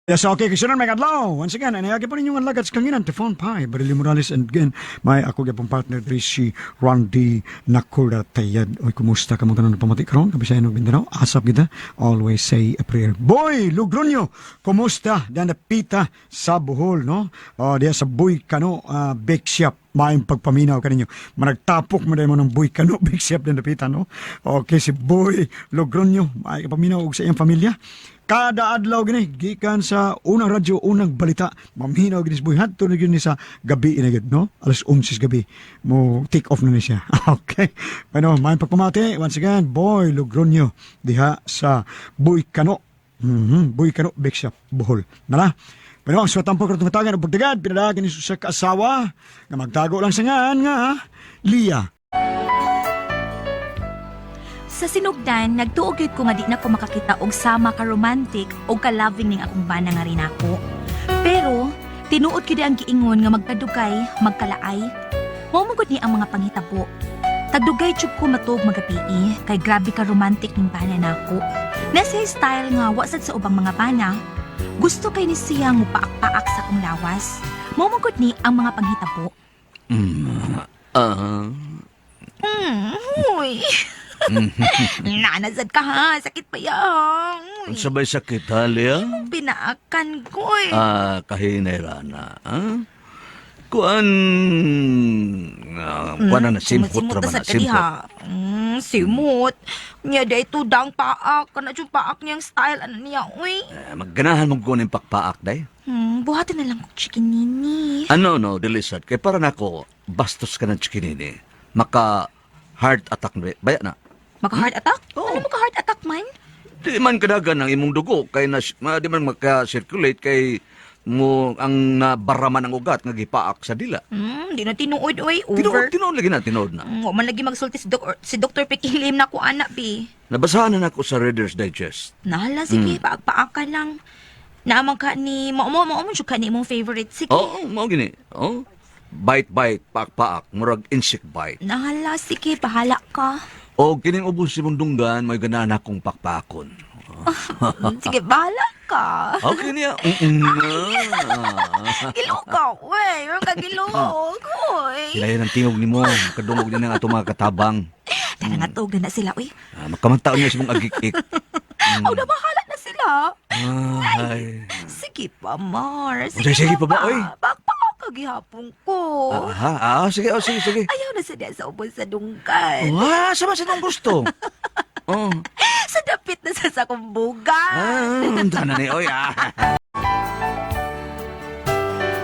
Yes, okay, kasunod may adlaw. Once again, anayagi pa ninyong alagad sa kanginan, Tefon Pai, Barili Morales, and again, may ako gyapong partner diri si Randy Nakura Tayad. Oy, kumusta ka mo tanan pamati karon? Kabisayan og Mindanao, asap kita. Always say a prayer. Boy, Lugronyo, kumusta? Dan pita sa Bohol, no? O, diya sa Boy Kano Bake Shop. Maayong pagpaminaw kaninyo. Managtapok mo dahil mo ng Boy Kano Bake Shop din napita, no? Okay, si Boy Logronyo, maayong pagpaminaw og sa iyang pamilya. Kada adlaw gini gikan sa unang radyo, unang balita. Maminaw gini si Boy hadto na gyud ni sa gabi na gyud, no? Alas 11 sa gabi mo take off na ni siya. Okay. Bueno, maayong pagpamati once again, Boy Logronyo diha sa Boy Kano. Boy Kano Bake Shop, Bohol. Nala. Pero ang swatampok karon tumatagan og pagdagad pinadagan ni sa kaasawa nga magtago lang sa ngan nga Lia. Sa sinugdan, nagtuo gyud ko nga di na ko makakita og sama ka romantic o ka loving ning akong bana nga rin ako. Pero tinuod gyud ang giingon nga magkadugay, magkalaay. Mao man gud ni ang mga panghitabo. Tagdugay jud ko matuog magabii kay grabe ka romantic ning bana nako. Nasa style nga wa sad sa ubang mga bana. Gusto kay ni siya mupaak-paak sa akong lawas. Mao man gud ni ang mga panghitabo. Ah, Uy. Nanasad ka ha, sakit pa yan. Uy. unsa bay sakit ha, Lia? Pinaakan ko eh. Ah, kahinay rana. Ah? Kuan kuan na simhot Simot ra ba na na sad ka simhot. diha. Simot. Nya day tudang paak. Kana yung paak niyang style. Ano niya, uy. Eh, magganahan mo kunin pakpaak day. Buhatin na lang ko chikinini. Ano no, dili sad kay para nako bastos ka ng chikinini. Maka heart attack na baya na. Maka heart attack? Oo. Ano maka heart attack man? Di man kadagan ang imong dugo kay na, di man maka-circulate kay mo ang nabaraman ang ugat nga gipaak sa dila. Di na tinuod, uy. Tinuod, Over. tinuod lagi na, tinuod na. Wa man lagi magsulti si, si Dr. Pikilim na ko anak, bi. Nabasahan na nako sa Reader's Digest. Nahala, sige, paak-paak ka lang. Naamang ka ni, mao mo, mao mo, ka ni imong favorite. Sige. Oo, mao gini. Oo. Bite bite, paak paak, murag insect bite. Nahala, sige, bahala ka. O kining ubos si mundunggan, may ganahan akong pakpakon. Sige, bahala ka. Okay niya. Mm-mm. Gilok ka, uy. Meron ka gilok, uy. Hilayan ang tingog nimo, kadungog niya ng atong mga katabang. Tara nga, tuog na na sila, uy. Ah, makamantaon niya sa mong agik-ik. Aw, na bahala na sila. Ay. Sige pa, Mar. Sige, sige pa ba, uy? Pakpak ka gihapon ko. Aha, sige, oh, sige, sige. Ayaw na sa diya sa ubos sa dunggan. Wah, sama sa nung gusto. Oh. Sa dapit na sa sakumbugan. Ah, unta na ni oy ah.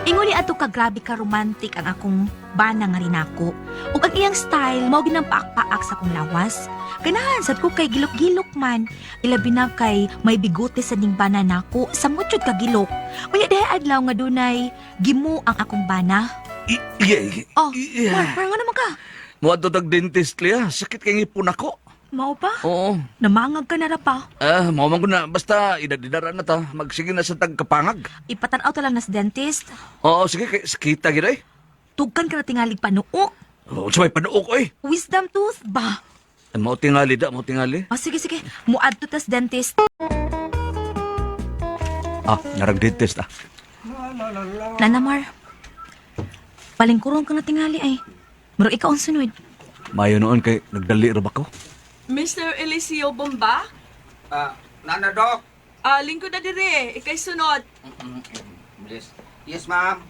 Ingon ni ato ka grabe ka romantic ang akong bana nga rinako. Ug ang iyang style mao ginang paak-paak sa akong lawas. Ganahan sad ko kay gilok-gilok man. Ilabi na kay may bigote sa ning bana nako sa mutyod ka gilok. Unya dihay adlaw nga dunay gimo ang akong bana. Yeah. Oh, Mark, parang ano man ka? Muadto tag dentist liya, sakit kay ngipon ako. Mao pa? Oo. Namangag ka na ra pa. Ah, mao man ko na basta idadidara na ta, magsige na sa tagkapangag. Ipatan-aw ta lang na sa dentist. Oo, sige kay sakita gid ay. Tugkan ka na tingalig panuok. Oh, sa may panuok oy. Wisdom tooth ba? Ay, mao tingali da, mao tingali. Oh, sige, sige. Muadto tas dentist. Ah, narag dentist ah. Nana Mar, palingkuron ka na tingali ay. Murag ikaw ang sunod. Mayo noon kay nagdali ra ba ko? Mr. Eliseo Bomba? Ah, Nana Doc. Ah, lingkod na dire. Ikay sunod. Yes. Yes, ma'am.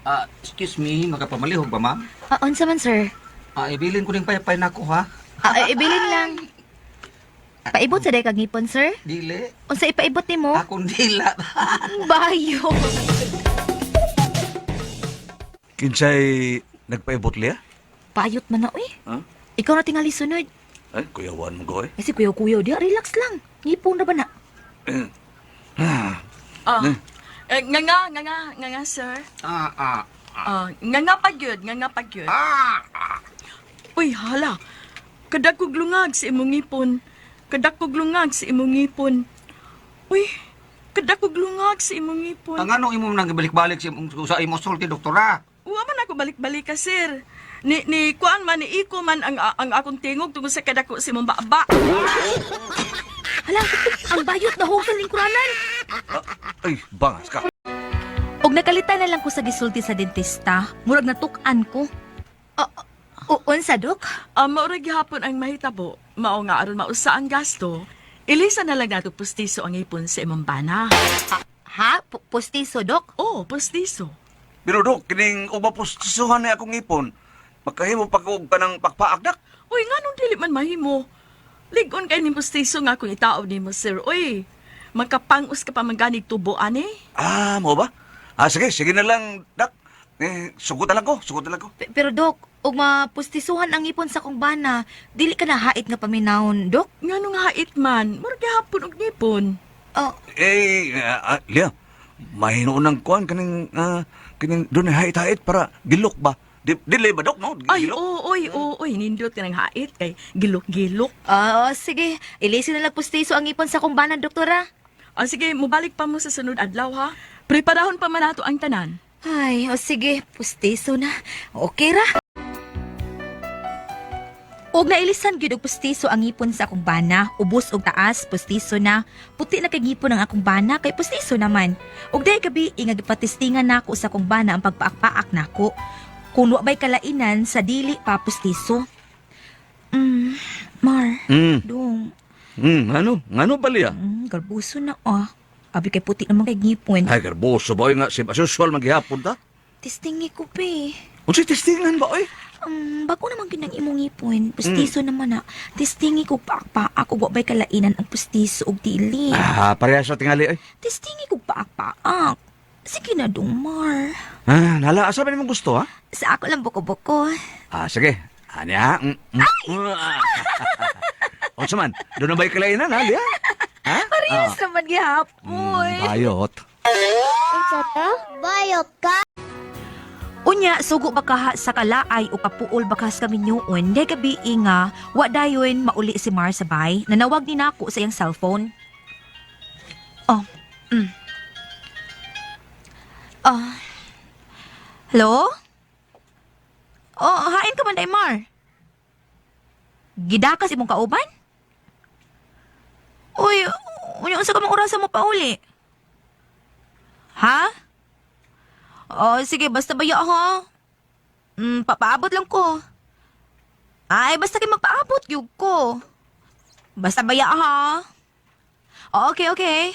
Ah, excuse me, makapamalihog ba, ma'am? Unsa man, sir? Ah, ibilin ko ning paypay nako ha. Ibilin lang. Paibot sa kag ngipon, sir? Dili. Unsa ipaibot nimo? Akong dila. Bayo. Kinsay nagpaibot liya? Payot man na, uy. Ha? Ikaw na tingali sunod. Ay, kuyawan mo ko eh. Kasi kuyaw-kuyaw diya, relax lang. Ngipon ra ba na? Ah, Ah. Eh, nga nga, nga nga, nga nga, sir. Ah, ah. Ah, nga nga pa gyud, nga nga pa gyud. Ah! Uy, hala. Kadakog lungag sa imong ngipon. Kadakog lungag sa imong ngipon. Uy, kadakog lungag sa imong ngipon. Ang ano imo nang ibalik-balik sa imong sa imong sulti, doktora? Wa man ako balik-balik ka, sir. Ni kuan man ni iko man ang akong tingog tungod sa kadako sa imong baba. Hala, ang bayot na sa lingkuranan. Ay, bangas ka. Og nakalitan na lang ko sa gisulti sa dentista, murag natuk-an ko. O, unsa, Dok? Maura gihapon ang mahitabo. Mao nga aron mausa ang gasto. Ilisa na lang nato pustiso ang ipon sa imong bana. Ha? Pustiso, Dok? Oh, pustiso. Pero dok, kining ubapustisuhan ni akong ipon. Makahimo pa ko og kanang pakpaak dak. Uy, nganong dili man mahimo? Ligon kay ning pustiso nga kung itaob nimo, sir. Uy, magkapangos ka pa man ganig tubo ani. Ah, mo ba? Ah, sige, sige na lang, dak. Eh, sugot na lang ko, sugot na lang ko. Pero, Dok, og mapustisuhan ang ipon sa kong bana, dili ka na hait nga paminawon, Dok? Nganong hait man, mura gihapon og ngipon. Oh, Eh, Lia, mahinoon ng kuan kaning kining doon hait-hait para gilok ba? Dili ba dok no? Ay, Gilok? oo, oy, oo, oy, nindot ka ng hait kay gilok-gilok. Oo, sige. Ilisin na lang pustiso ang ipon sa kong bana, Doktora. Ah, sige, mubalik pa mo sa sunod adlaw ha. Preparahon pa man nato ang tanan. Ay, o sige, pustiso na. Okay ra. Og nailisan gyud og pustiso ang ngipon sa akong bana, ubos og taas, pustiso na. Puti na kay ngipon ang akong bana kay pustiso naman. Og dahil gabi nga gipatestingan nako sa akong bana ang pagpaak-paak nako. Kung wa bay kalainan sa dili pa pustiso. Mar, dong. Ano? Ano ba Lia? Garbuso na ah. Abi kay puti naman kay ngipon. Ay, garboso ba? Oy, nga, si usual maghihapon ta. Testingi ko pa eh. Unsay testingan ba, oy? Bago naman gyud ang imong ngipon, pustiso naman na. Testingi ko paak-paak ug wa bay kalainan ang pustiso og dili. Ah, parehas sa tingali, oy. Testingi ko paak-paak. Sige na dong, Mar. Ah, nala, asa ba nimong gusto, ha? Sa ako lang buko-buko. Ah, sige. Ani ha? Ah. Unsa man? Doon na ba'y kalainan, ha, Lia? Ha? Parehas naman gihapon. Bayot. Bayot ka? Unya, sugo ba kaha sa kalaay o kapuol ba ka sa kaminyuon, day gabi nga, wa dayon mauli si Mar sa bay, nanawag ni nako sa iyang cellphone. Oh. Oh. Hello? Oh, hain ka man day, Mar. Gidakas imong kauban? Uy, unya unsa ka mang orasa mo pauli? Ha? Oh, sige, basta baya ha. Papaabot lang ko. Ay, basta kay magpaabot, gyud ko. Basta baya ha. Oh, okay, okay.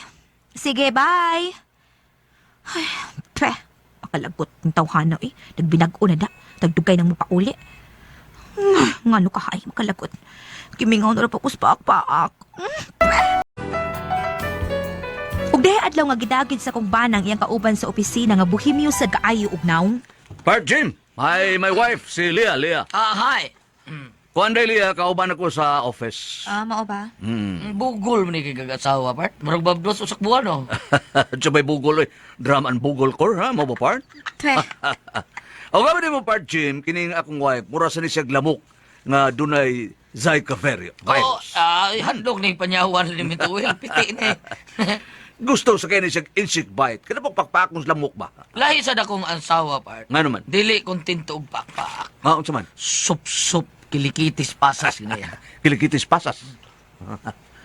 Sige, bye. Ay, pre. Makalagot ng tawhana eh. Nagbinag-o na da. Tagdugay nang mapauli. Ngano ka ay, makalagot. Kimingaw na ra pa ko sa paak-paak. Ug dihay adlaw nga gidagid sa kong banang iyang kauban sa opisina nga bohemyo sa kaayo ug nawong. Part Jim, hi, my wife, si Lia, Lia. Ah, hi. Kuan day, Lia, kauban ako sa office. Ah, mao ba? Bugol man ni kay kag-asawa, part. Murag babdos usak buwan, oh. Sabay bugol, oy. Drum and bugol core, ha? Mo ba, part? Twe. O kami mo, part Jim, kining akong wife, mura sa ni siya lamok nga dunay Zika Oo, virus. ah, handog ni panyawan ni Mituel. Piti ni. Gusto sa kanya siya insect bite. Kada po pakpakong lamok ba? Lahi sa dakong asawa, part. Nga naman. Dili kontento og pakpak. Ah, unsa man? Sup-sup, kilikitis pasas niya. Kilikitis pasas.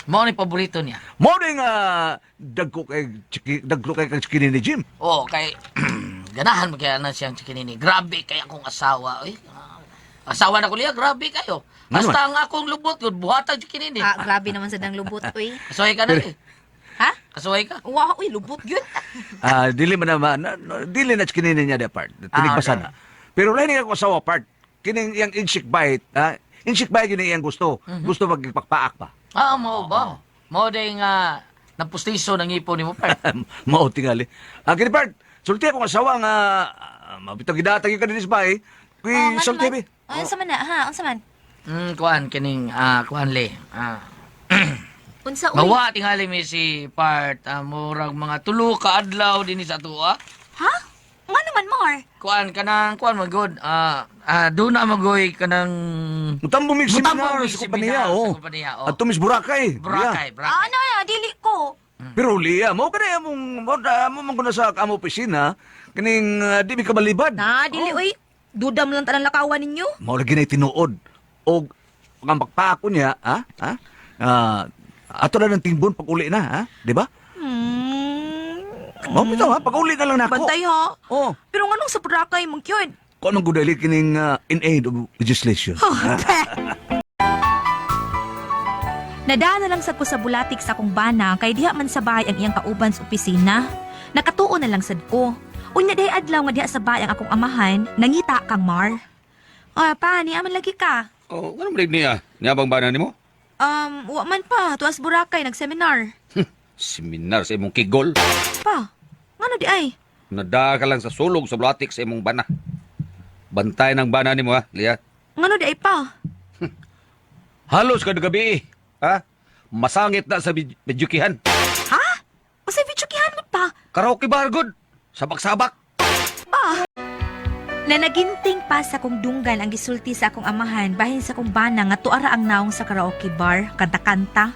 Mao ni paborito niya. Morning, dagko kay dagko kay kang chikini ni Jim. Oo, kay ganahan mo kaya na siyang chikinini. Grabe kay akong asawa. Uy, asawa na ko liya, grabe kayo. Ano Basta ang akong lubot, gud buhatag chikinini. Ah, grabe naman sa dang lubot, uy. Kasuhay ka na eh. Ha? Kasuhay ka. Wow, uy, lubot yun. Ah, dili man naman, dili na chikinini niya da part. Tinigbasan Ah, na. Pero lain nga akong asawa part. Kining iyang insect bite, ha? Insect bite yun ang iyang gusto. Gusto magpakpaak pa. Ah, mao ba? Mao day nga napustiso ng ipon nimo part. Mao tingali. Ah, kini part, sulti akong asawa nga mabitag gidatag yung kaninis ba eh. Kuy, Oh, sulti bi. Oh, unsa man na, ha? Unsa man? Kuan kining kuan le. Ah. Unsa uy? Mawa tingali mi si part murag mga tulo ka adlaw dinhi sa atoa. Ha? Nga naman, Mar? Kuan kanang kuan man gud. Do na magoy kanang Mutambo mig Mutambo seminar mig sa kompanya, seminar sa oh. kompanya, oh. At tumis Boracay. Boracay, Ah, Boracay. ano na, dili ko. Pero Lia, mo ka na mong mo na mo man ko na sa amo opisina kining di mi kabalibad. Na, dili, uy. Duda mo lang tanang lakawan ninyo. Mao lagi na tinuod. Og ang pakpako niya, ha? Ha? Ah, Ato na ng tingbon pag uli na, ha? Di ba? Oh, bitaw ha, pag uli na lang nako. Bantay ha. Oh, Pero nganong sa Boracay man gyud? kung anong gudali kining in aid of legislation. Nadaan na lang sad ko sa bulatik sa akong bana kay diha man sa bahay ang iyang kauban sa opisina. Nakatuo na lang sad ko. Unya dihay adlaw nga diha sa bahay ang akong amahan, nangita kang Mar. Ah, pa, niya man lagi ka. Oh, ano man niya? Niya bang bana nimo? Wa man pa, tuas Boracay nagseminar. Seminar sa imong kigol. Pa, ngano di ay? Nada ka lang sa sulog sa blatik sa imong bana. Bantay ng bana nimo ha, Lia. Ngano di ay pa? Halos kada gabi, ha? Masangit na sa bidyukihan. Ha? Usa videokihan mo pa? Karaoke bar good. Sabak-sabak. Nanaginting pa sa kong dunggan ang gisulti sa akong amahan bahin sa akong bana nga tuara ang naong sa karaoke bar, kanta-kanta.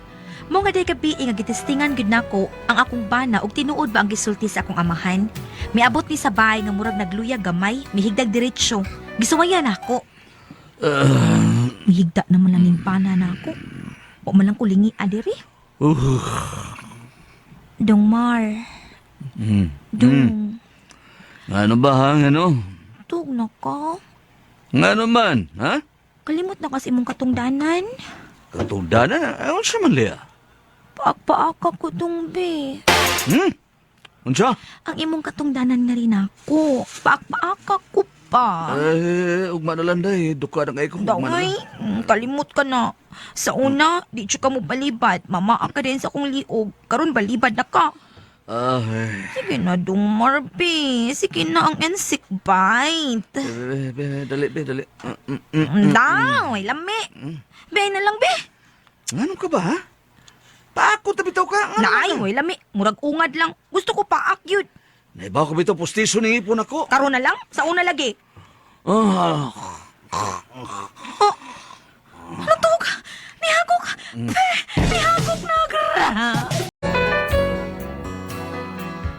Mo nga day gabi nga gitestingan gud nako ang akong bana og tinuod ba ang gisulti sa akong amahan. Miabot ni sa bahay nga murag nagluya gamay, mihigdag diretsyo. Gisuwayan ako. Mihigda naman lang ning bana nako. Wa man lang ko lingi adiri. Dong Mar. Dong. Ano ba ha? Ano? Tug na ka. Ngano man, ha? Kalimot na kasi imong katungdanan. Katugdanan, ano siya man, Lea? Paakpaaka ko dong, be. Hmm? Unsa? Ang imong katungdanan nga rin ako. Paakpaaka ko pa. Eh, ugma na lang day. Duka na kayo ko. Ugma na Dangay, lang. kalimot ka na. Sa una, di siya ka mo balibad. Mama ka din sa akong liog. Karon balibad na ka. Ay. Sige na, dong Marby. Sige na ang insect bite. Be, be, dali, be, dali. Mm. Daw, ay lami. Be, na lang, be. Ano ka ba, ha? Paako, tabitaw ka. Ano Naay, ka? way lami. Murag ungad lang. Gusto ko paak yun. Naibaw ko bitaw, postiso ni ipon ako. Karon na lang, sa una lagi. Ah, Oh. Ano to ka? Nihagok! Pe! Nihagok na gra!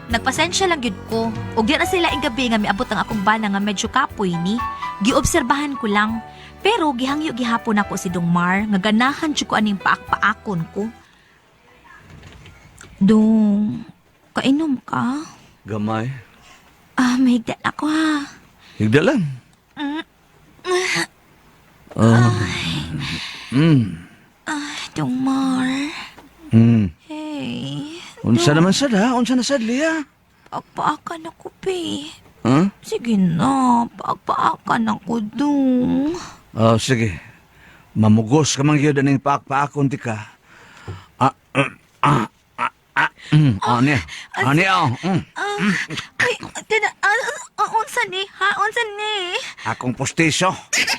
Nagpasensya lang gyud ko. Ug di na sila ing gabi nga miabot ang akong bana nga medyo kapoy ni. Giobserbahan ko lang. Pero gihangyo gihapon ako si Dong Mar nga ganahan jud ko aning paak-paakon ko. Dong, kainom ka? Gamay. Ah, mahigda ako ha. Higda lang. Ah. Ah, Dong Mar. Hey, Unsa naman sad ha? Unsa na sad, Lia? paak-paakan ako, pe. Huh? Sige na, paak-paakan ako dong. Oh, sige. Mamugos ka man gyud aning paak-paakon ti ka. Ah, ah, ah, ah. Ani. Ani ah. Ah, ay, tina, unsa ni, ha? Unsa ni? Akong postiso.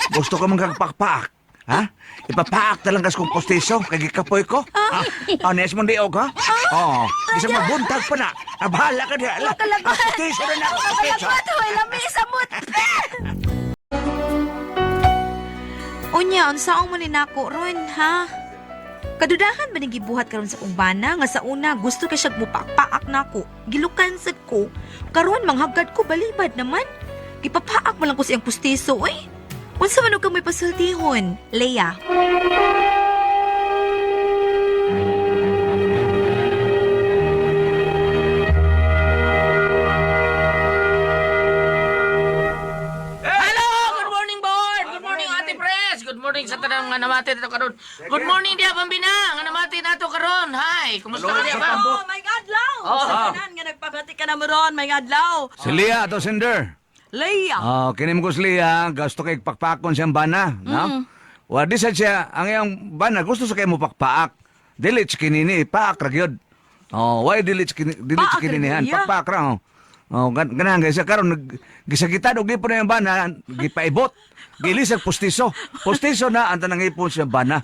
Gusto ko man kag pakpaak. Ha? Ipapaak na lang kas kong postiso kay gikapoy ko. Ah, ani mo diog ha? Oo. Bisag magbuntag pa na. Ah, bahala ka diha. Ala. Ah, postiso na na ako, postiso. Kalagot, hoy, lami samot. Unya, unsaon mo ni nako ron, ha? Kadudahan ba ning gibuhat karon sa kong bana nga sa una gusto kay siyag mupakpaak nako. Gilukan sad ko. Karon manghagad ko balibad naman. Gipapaak man lang ko siyang pustiso, oy. Unsa man og kamoy pasultihon, Leia? Hello! Good morning, board! Good morning, Ate Pres! Good morning sa tanang nga namati nato karon. Good morning diha pambina nga namati nato karon. Hi, kumusta ka diha ba? Oh, may adlaw. Oh. Sa tanan nga nagpabati ka na mo ron, may adlaw. Si Lia ato sender. Leia. Ah, kini mo ko si Lia, gusto kay pakpakon siyang bana, no? Wa di sad siya ang iyang bana gusto sa kay mo pakpaak. Dili kinini paak ra gyud. Oh, why dili kini dili Paak ra kininihan gyud, iya. pakpak ra oh. Oh, ganahan kay siya karon nag gisakitan og gipon na yung bana, gipaibot. Gilisag postiso. Postiso na ang tanang ipon siya bana.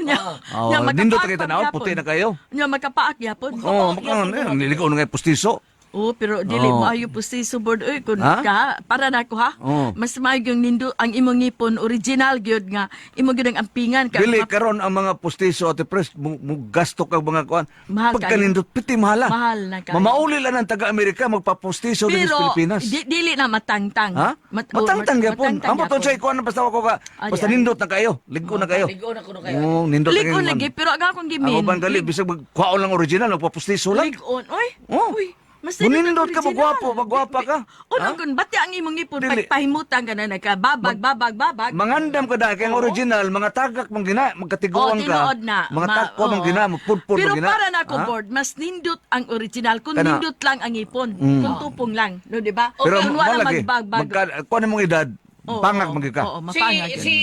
Oh, Nya, nindot magkapaak kay tanaw, pa puti gyapon. na kayo. Nya magkapaak gyapon. Oh, makaon eh, niligaw na ngay postiso. Oh, pero dili Oo. maayo pustiso, board oy kun Ha? ka para nako ha. Oo. Mas maayo yung nindo ang imong ngipon original gyud nga imo gyud ang ampingan ka. Dili karon ang mga pustiso, Ate Pres, mo gasto kag mga kuan. Mahal kayo. Pagkanindot piti mahala. Mahal na kayo. Mamauli lang ang taga-Amerika magpapustiso diri sa Pero Pilipinas. dili na matangtang. Ha? Oh, Matangtang gyapon. matangtang Ang to gyapon. sa ikuan basta ako ka. Adi, Basta adi. nindot na kayo. Ligo na kayo. Ligo na kuno kayo. Oo, nindot na Ligon kayo. lagi pero ang akong gimin. Ang uban gali bisag magkuhaon lang original magpapustiso lang. Ligon oy. Oh. Uy. Mas Munindot ka, magwapo, magwapa ka. Unang Ha? kun bati ang imong ngipon Dili. pagpahimutan ka na nagkababag babag babag. Mangandam ka dahil kay ang original mga tagak mong gina, magkatiguan Oh, ka. tinuod na. Mga takwa mong oo. gina, mapudpud Pero mong gina. para na ako, Ha? board, mas nindot ang original. Kung Kana. nindot lang ang ipon. Kung tupong lang. No, di ba? Pero Kung wala malagi, magbagbag. magka, kuan mong edad, Oo, pangak oo, magi ka. Oo, Si mapangag. si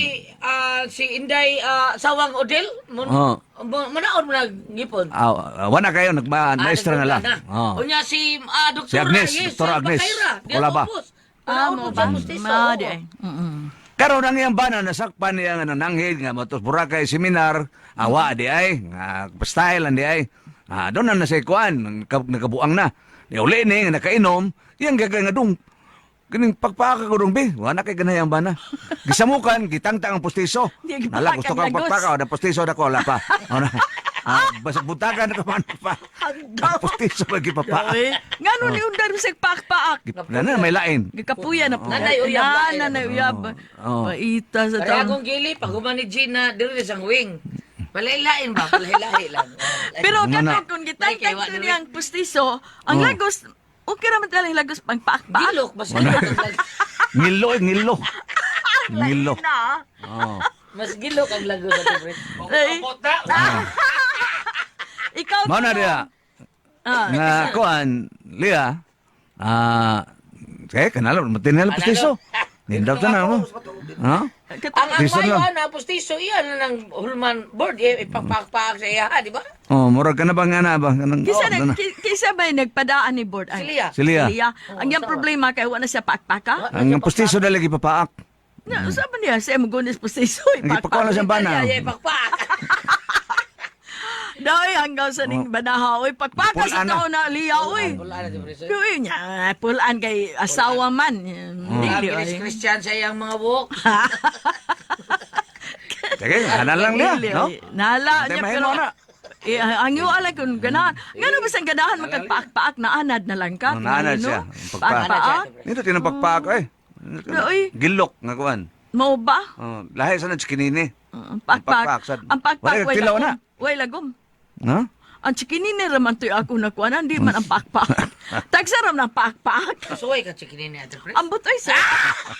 ah, si Inday sawang Odel mun Oo. manaon mo nag ngipon. Ah, ah, wala kayo nagma maestra na lang. Oh. Unya si Dr. Si Agnes, Dr. Agnes. Wala ba? Ah, mo ba? Ma, di ay. Karon ang iyang bana nasakpan niya nga nananghid nga matos Boracay seminar, awa di ay, nga style di ay. Ah, doon na nasa kuan, nakabuang na. Ni uli ni nga nakainom, iyang gagay nga dung. Kining pagpaka ko dong bi, wala kay ganay ang bana. Gisamukan, gitangtang ang pustiso. Di, Nala gusto gipakang kang pagpaka, lagos. o pustiso na ko wala pa. O na. Ah, basta butagan na ka man pa. Ang pustiso lagi pa pa. Ay, ngano ni undar sa pakpaak? Na na may lain. Gikapuya na po. Nanay uyab, Na, lain. nanay uyab. Oo. Paita sa Kaya taon. akong gili pag human ni Gina diri sa wing. Palailain ba? Palailahi lang. Oo. Pero Muna. kato kung gitangtang May to niyang pustiso, ang Oo. lagos, okay raman talagang lagos pang paak-paak. Gilok mas gilok ang lagos. Ngilo eh, ngilo. Ngilo. Na. Oh. Mas gilok ang lagos Ate Pres. Ay. Ikaw Mao na Tino. diya. Ah. Nga kuan, Lia. Ah, eh kanalo matinal pustiso. Nindot na mo. Ha? Ang Piso mayo lang. na pustiso iyan na ng hulman board eh, ipagpakpaak sa iya, di ba? Oh, murag ka na ba nga na ba? Kanang Kisa, oh, nag, na. kisa ba yung nagpadaan ni board? Ay, Si Lia. Si Lia. Lia. Ang iyang problema kay wala siya paakpaka. Ang pustiso dali gipapaak. Na, sa ba niya siya magunis pustiso? Ang gipakuan lang siyang bana. Iya, ipakpaak. Dahil hanggang sa ning banaha, oy, pakpaka sa Pulaan na. taon na, Lia, oy. Wala na, Ate Pres. Oy, nya, pulaan kay asawa man. Dili, Ang oy. Christian sa iyang mga buhok. Sige, ana lang niya, Dili, no? oy. Nahala Antay niya, mahimo pero... na. Eh, ang iyo alay kung ganahan. Ngano ba sang ganahan magkagpaak-paak na anad na lang ka? Oh, naanad Tingnan, siya. no? Ang pagpaak. Paak-paak. Nindot yun ang pagpaak eh. Oy. Gilok nga kuan. Mao ba? Oh, lahi sa na chikinini. Ang pakpak. Ang pakpak, sad. Ang pakpak, Wala, way tilaw lagom. na. Way lagom. Ha? Ang chikinini raman to'y ako nakuha, hindi man ang pakpak. Tagsaram ng pakpak. Suway ka chikinini, Ate Pres. Ambot ay sa.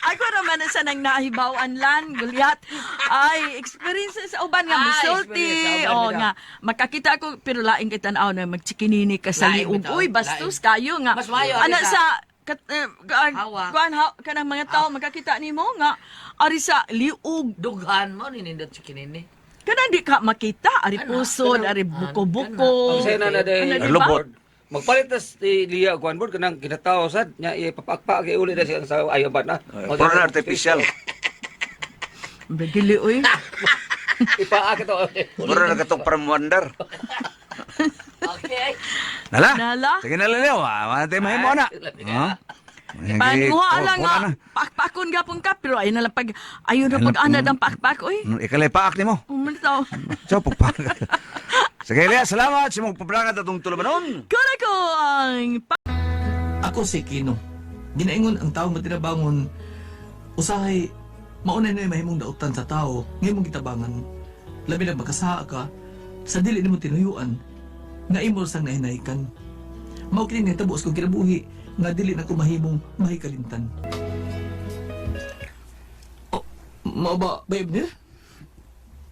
Ako raman na sa nang nahibawan lan, gulyat. Ay, experience sa uban nga Ah, musulti. experience sa uban, O bitaw. nga, makakita ako pero laing kay tan-aw na magchikinini ka sa Laing liog. bitaw, Uy, bastos kayo nga. Mas maayo, ari Ana sa- sa kat, eh, Hawak. kuan ha, kanang mga tao makakita nimo nga ari sa liog. Dughan mo ninindot chikinini. Kanang di ka makita ari Ana, pusod, kanang- ari buko-buko. Ang na na day. Ano, di ba? Lubot. Magpalit tas si Lia kuan board kanang kinatao sad nya ipapakpak kay uli na siya sa ayaw ba na. Puro na artificial. Dili oy. Ipaak ito. Puro na katong paramwandar. Okay. Nala? Nala. Sige na lang niyo. Ah, Wala tayo mahimo na. Ha? Panguha Oh, lang wala nga. na. Pakpakon gapon ka pero ayun na lang pag ayun na pag anad ang pakpak oy. Ikalay paak nimo. Umultaw. So, pagpaak. Sige, Lea, salamat. Simong pabrangad atong tulumanon. Kuna ko ang Ako si Kino. Ginaingon ang tao matinabangon. Usahay, maunay na mahimong dautan sa tao, ngay mong gitabangan. Labi na makasaa ka, sa dili nimo tinuyuan, nga imo sang nahinaykan. Mao kini nahitabo sa kong kinabuhi, nga dili na ko mahimong mahikalintan. Oh, mao ba, babe nil?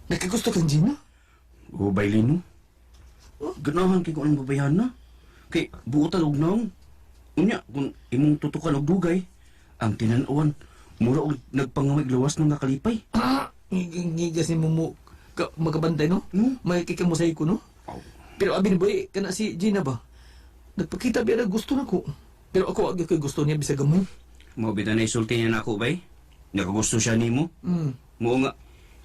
Nagkagusto kang Gina? O bailino. Ganahan kay ko ang babayahan na. Kay buotan og naong. Unya kung imong tutukan og dugay, ang tinan-awan mura og nagpangawig lawas ng nakalipay. Ah, ngigas ni mo ka, magabantay no? Hmm? May kikamusay ko no? Aw. Pero abi ni boy, kana si Gina ba? Nagpakita biya na gusto na ko. Pero ako agi ko'y gusto niya bisag mo. Mao bitaw na isulti niya nako bay. Nakagusto siya nimo. Mao nga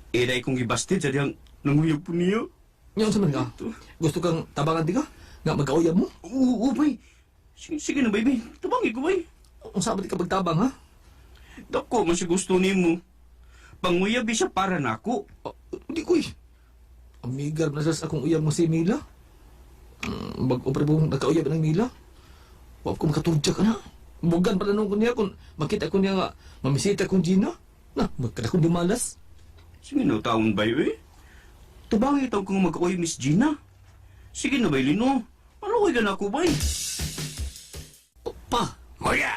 iday kong gibasted sa diyang nanguyab po niya. Nya unsa man ka? Gusto kang tabangan di ka? Nga magkauyab mo? Oo, oo bay. Sige, sige na, baby. Tabangi ko, bay. Unsa ba di ka pagtabang ha? Dako man si gusto nimo. Panguyab siya para nako. Oh, di ko eh. Amigar na sa akong uyab mo si Mila. Bag-o pa rin nagkauyab ng Mila. Wa ko makatudya ka na. Bugan pa na ko niya kung makita ko niya nga mamisita kong Gina. Na, magkada kong dumalas. Sige na, taon bay, eh. Tabangi taw kong magkauyab Miss Gina. Sige na, bay, Lino. Ano ka na ako, bay? Oh, pa! Wala.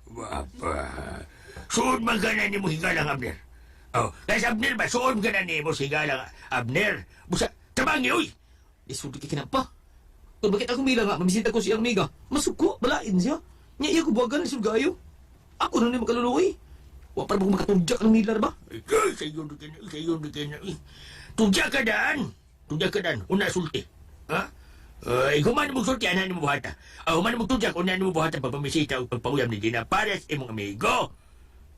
Wapa. Suod man ka na ni mo higalang Abner. Oh, guys Abner ba suod ka na ni mo higalang Abner. Busa tabangi oy. Isudi ka kinapa. Kung bakit ako Mila nga, mamisita ko siyang amiga. Masuko, balain siya. Nya iya ko buwagan, isugayo. Ako na niya makaluluoy. Wa pa rin ko makatudya ng Mila ba? Ikaw sa iyo ka na, sa iyo ka na. Tugya ka daan. Tugya ka daan. Una sulti. Ha? Ay, human mo sulti, ana nimo buhata. Ah, human mo tugya, una nimo buhata pagpamisita o pagpauyam ni Gina Pares imong amigo.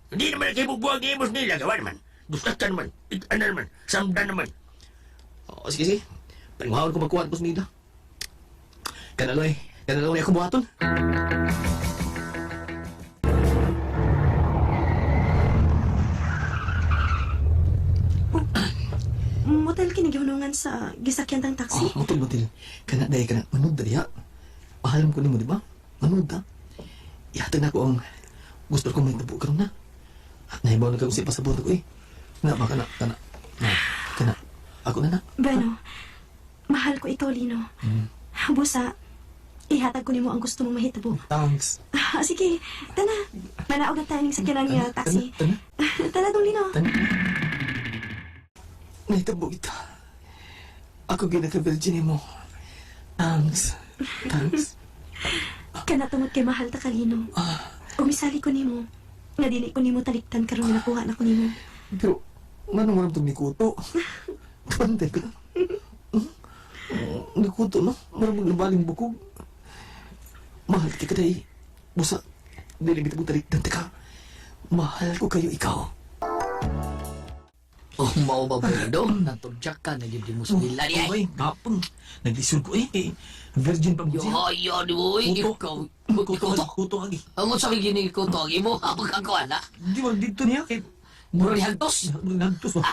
Hindi naman kayo buwag ni imos nila, gawa naman. Gusto ka naman, ano naman, samdan naman. Oo, sige, sige. Palinguhaon ko magkuhan ko sa Mila. Kanaloy, kanaloy ako buhaton. Motel kini gihulungan sa gisakyan tang taxi. Oh, motel, motel. Kana, day, kana. Manood na diha. Mahal mo ko nimo, di ba? Manood ta. Ihatag na ko ang gusto ko may tabo karon na. Nahibaw na ka kung sa pasabot ko eh. Na, ba, kana, kana. Na, kana. Ako na na. Bueno, mahal ko ikaw, Lino. Busa, ihatag ko nimo ang gusto mong mahitabo. Thanks. Ah, sige, tana. Manaog na tayo ng sakyanan nga taxi. Tana, Tana dong, Lino. tana. Nahitabo kita. Ako ginaka-virgin mo. Thanks. Thanks. Kana tungod kay mahal ta ka, Lino. Umisali ko nimo. Nga dili ko nimo taliktan karon nga nakuha na ko nimo. Pero, manong walang itong nikuto? Kabantay ka. Nikuto, no? Marang magnabaling bukog. Mahal kita day. Busa, dili kita mong talikdan ka. Mahal ko kayo ikaw. Oh, mao ba boy dong? Natudyak ka na gyud mo sa Mila niya. Oh, ay, gapang. Naglisod ko eh. Eh, Virgin pa mo Yo, siya. yo, di boy. Kuto. Ikaw. Kuto, Kuto. kuto, agi. Ang unsa kay gini kuto ang imo ang kakuan ha? Di ba, dito niya kay... Murag hagtos. Murag hagtos ba?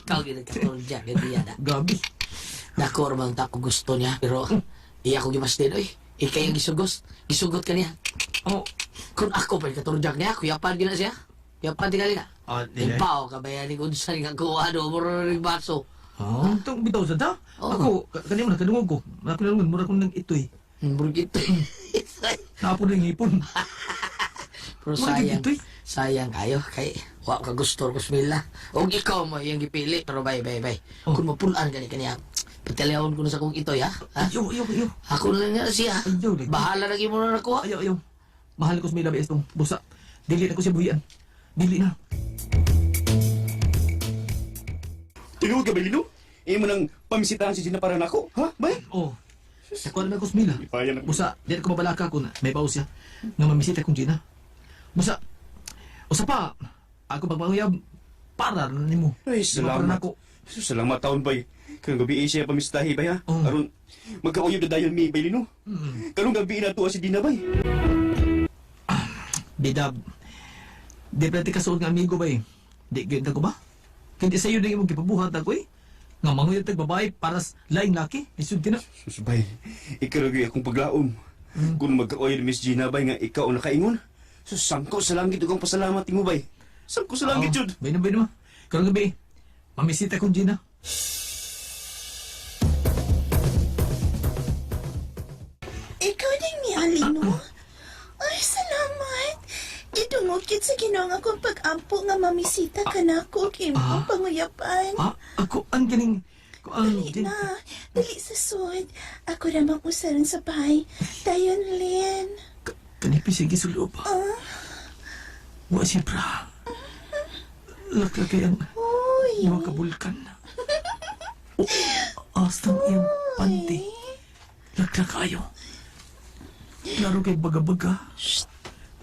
Ikaw gini katudyak gani na. Gabi. Nako man ta ko gusto niya pero iya ko gimastin oy. Ikay ang gisugos. Gisugot ka niya. Oh, Kung ako pa katudyak niya, kuyapan gina siya. Kuyapan tingali na. Ah, dili. Impaw ka ba yan? Unsa nga kuha do murag baso. Oh, itong bitaw sa ta? Oo. Ako, kanina mo nakadungog ko. Nakadungog, mura ko nang itoy. Murag ito. Napo na yung hipon. Pero Murag sayang, itoy. sayang kayo kay wa ka gusto ko smila. Og ikaw mo iyang gipili pero bay bay bay. Oh. Kung mapulaan gani kaniya, patalihon ko na sa kong itoy ha. Ha? Ayaw, ayaw, ayaw. Ako na lang nga siya. Ayaw, lagi. Bahala na mo na nakuha. Ayaw, ayaw. Mahal ko sa may labi itong busa. Dili na ko siya buhian. Dili na. Tinuod ka, bay, Lino? Imo nang pamisitahan si Gina para nako, ha, bay? Oh. Nakuha na ko sa Mila. Ipayan ako. Busa, di na ko mabalaka kung may bawas siya. Nga mamisita kong Gina. Busa, usa pa, ako pagpanguyab, para na nimo. Ay, Di ba para salamat. nako? Salamat taon, bay. Karong gabi eh, siya pamisitahi, bay, ha? Oo. Aron, magkauyab na dayon mi, bay, Lino. Karong gabi na tuwa si Gina, bay. Bidab, di pala ti kasuod nga amigo ba eh. Di ganda ko ba? Kaya di sa'yo na imong gipabuhat ako eh. Nga manguyab tag babae para sa laing laki. Lisod ka na. Sus, bay, ikaw lagi akong paglaom. Kung magkauyab ni Miss Gina, bay, nga ikaw ang nakaingon. Sus, sangko sa langit ug ang pasalamat nimo, bay. Sangko sa langit, jud. Bay na, bay na ma. Karong gabi, mamisita kong Gina. Ikaw din ni Alino? Ay, salamat. Idungog yun sa Ginoo nga akong pag-ampo nga mamisita ka na ako kay Ah. imong panguyapan. Ah, ako ang ganing... Ko ang Dali na. Dali sa sud. Ako ramang usaron sa bahay. Dayon, Lynn. Kanipis yung gisuloob. Ah, Wa siya bra. Laklakay ang uy. mga kabulkan. O, astang iyang panty. Laklakayo. Klaro kay baga-baga.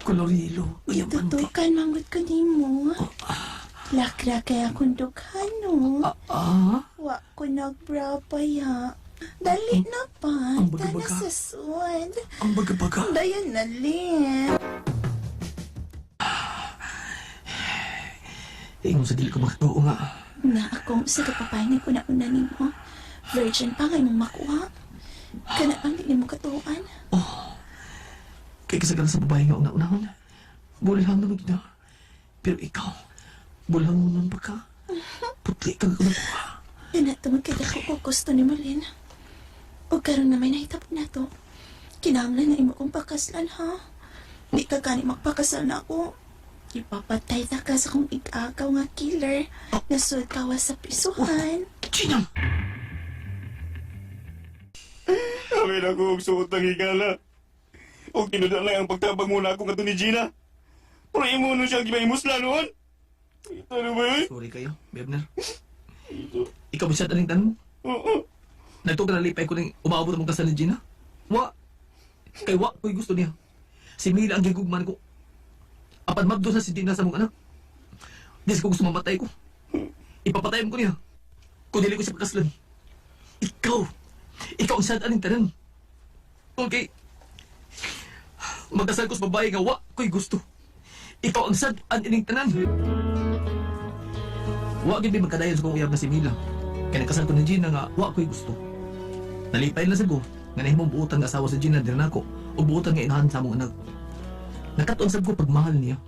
Kolor yelo. Iyang panty. Tutukan, manggod ko nimo. Lakra kay akong dughan, no? Ah, Wa ko nagbra pa ya. Dali na pa. Ang Tana baga-baga. sa sud. Ang baga-baga. Dayon na, Lin. Ingon sa dili ko makatuo nga. Na akong sa kapapay ni ko na una nimo. Virgin pa nga imong makuha. Kana ang di nimo katuoan. Kay kasagaran sa babae nga una-unahon. Bulhang naman kita. Pero ikaw, bulhang mo nun pa ka. Putli kang kunakuha. Kana tungod kay dako ko gusto nimo, Lin. O karon na may nahitabo na to. Kinahanglan na imo kong pakaslan, ha? Di ka gani magpakasal na ako. Ipapatay ta ka sa kong igagaw nga killer. Nasud kawas sa prisuhan. Gina! Kami na ko og suot ang higala. Og tinuda lang ang pagtabang muna ako ngadto ni Gina. Pero imo nun siya gimahimusla noon. Ito na ba yun? Sorry kayo, Bebner. Ikaw ba siya taning tanong? Oo. Nagtuog na lipay ko ning umaabot mong kasal ni Gina. Wa. Kay wa ko'y gusto niya. Si Mila ang gigugman ko. Apan mabdo sa si Gina sa mong anak. Di ko gusto mamatay ko. Ipapatay mo ko niya. Kung dili ko siya pagkaslan. Ikaw. Ikaw ang sad aning tanan. Okay. Magkasal ko sa babae nga wa ko'y gusto. Ikaw ang sad aning tanan. Wa gid may magkadayon sa kong uyab na si Mila. Kaya nagkasal ko ni Gina nga wa ko'y gusto. Nalipay na sad ko nga nahimong buotan nga asawa sa Gina diri nako ug buotan nga inahan sa among anak. Nakatuon sad ko pagmahal niya.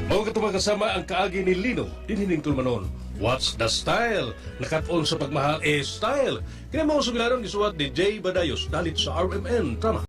Mao katong kasama ang kaagi ni Lino, dinhining tulumanon. What's the style? Nakat-on sa pagmahal eh style. Kini mao sugilanon gisuwat ni Jay Badayos dalit sa RMN. Tama.